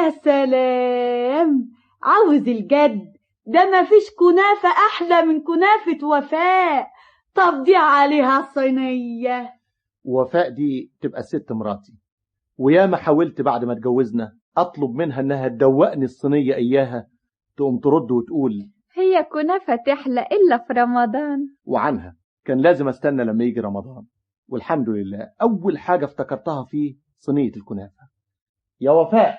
يا سلام، عاوز الجد، ده ما فيش كنافة أحلى من كنافة وفاء. طب دي عليها صينية. وفاء دي تبقى الست مراتي، وياما حاولت بعد ما اتجوزنا أطلب منها إنها تدوقني الصينية إياها، تقوم ترد وتقول هي كنافة تحلى إلا في رمضان. وعنها كان لازم أستنى لما يجي رمضان، والحمد لله أول حاجة افتكرتها فيه صينية الكنافة. يا وفاء،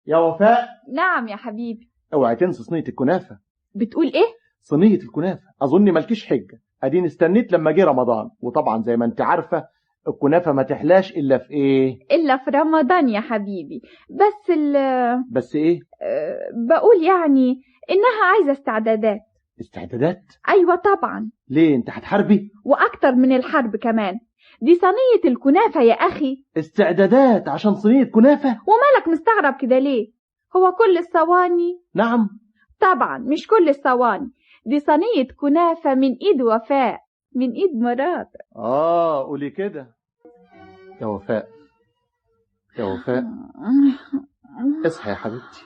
يا وفاء. نعم يا حبيبي. اوعي تنسي صينية الكنافة. بتقول ايه؟ صينية الكنافة، أظن مالكيش حجة، أديني استنيت لما جه رمضان، وطبعا زي ما انت عارفة الكنافة ما تحلاش إلا في ايه؟ إلا في رمضان يا حبيبي. بس بس ايه؟ بقول يعني إنها عايزة استعدادات. استعدادات؟ أيوة طبعا. ليه، انت هتحاربي؟ وأكتر من الحرب كمان، دي صينية الكنافة يا أخي. استعدادات عشان صينية كنافة؟ ومالك مستغرب كده ليه؟ هو كل الصواني؟ نعم طبعا مش كل الصواني، دي صينية كنافة من إيد وفاء، من إيد مراتك. قولي كده يا وفاء. يا وفاء اصحي يا حبيبتي.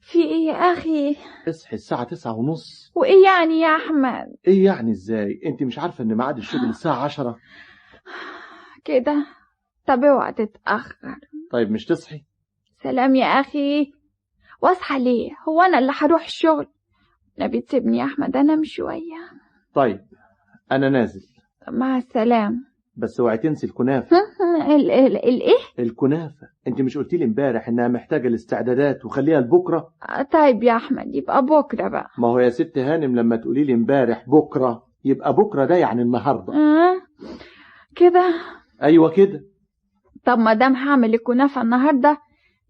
في ايه يا اخي؟ اصحي الساعة 9:30. وايه يعني يا احمد؟ ايه يعني ازاي؟ انت مش عارفة ان ميعاد الشغل الساعة 10 كده؟ طب اوعى تتأخر. طيب مش تصحي؟ سلام يا اخي. واصحى ليه؟ هو انا اللي هروح الشغل؟ نبي تسيبني يا احمد انام شوية. طيب انا نازل. مع السلامة. بس اوعي تنسي الكنافة. الايه؟ الكنافة، انت مش قلتي لي امبارح انها محتاجة الاستعدادات وخليها لبكرة؟ طيب يا احمد يبقى بكرة بقى. ما هو يا ست هانم لما تقولي لي امبارح بكرة يبقى بكرة ده يعني النهاردة. كده؟ ايوه كده. طب ما دام هعمل الكنافة النهاردة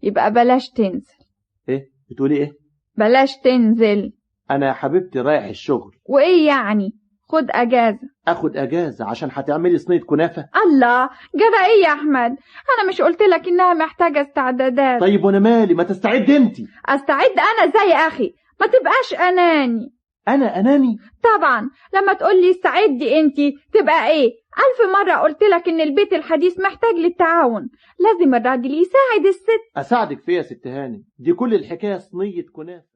يبقى بلاش تنزل. ايه؟ بتقولي ايه؟ بلاش تنزل. انا يا حبيبتي رايح الشغل. وايه يعني؟ خد اجازة. اخد اجازة عشان هتعملي صينية كنافة؟ الله، جرى ايه يا احمد؟ انا مش قلت لك انها محتاجة استعدادات؟ طيب وانا مالي، ما تستعد انت. استعد انا زي اخي؟ ما تبقاش اناني. انا اناني؟ طبعا، لما تقولي استعدي انت تبقى ايه؟ 1000 مرة قلت لك ان البيت الحديث محتاج للتعاون، لازم الراجل يساعد الست. اساعدك فيها يا ست هاني، دي كل الحكاية صينية كنافة.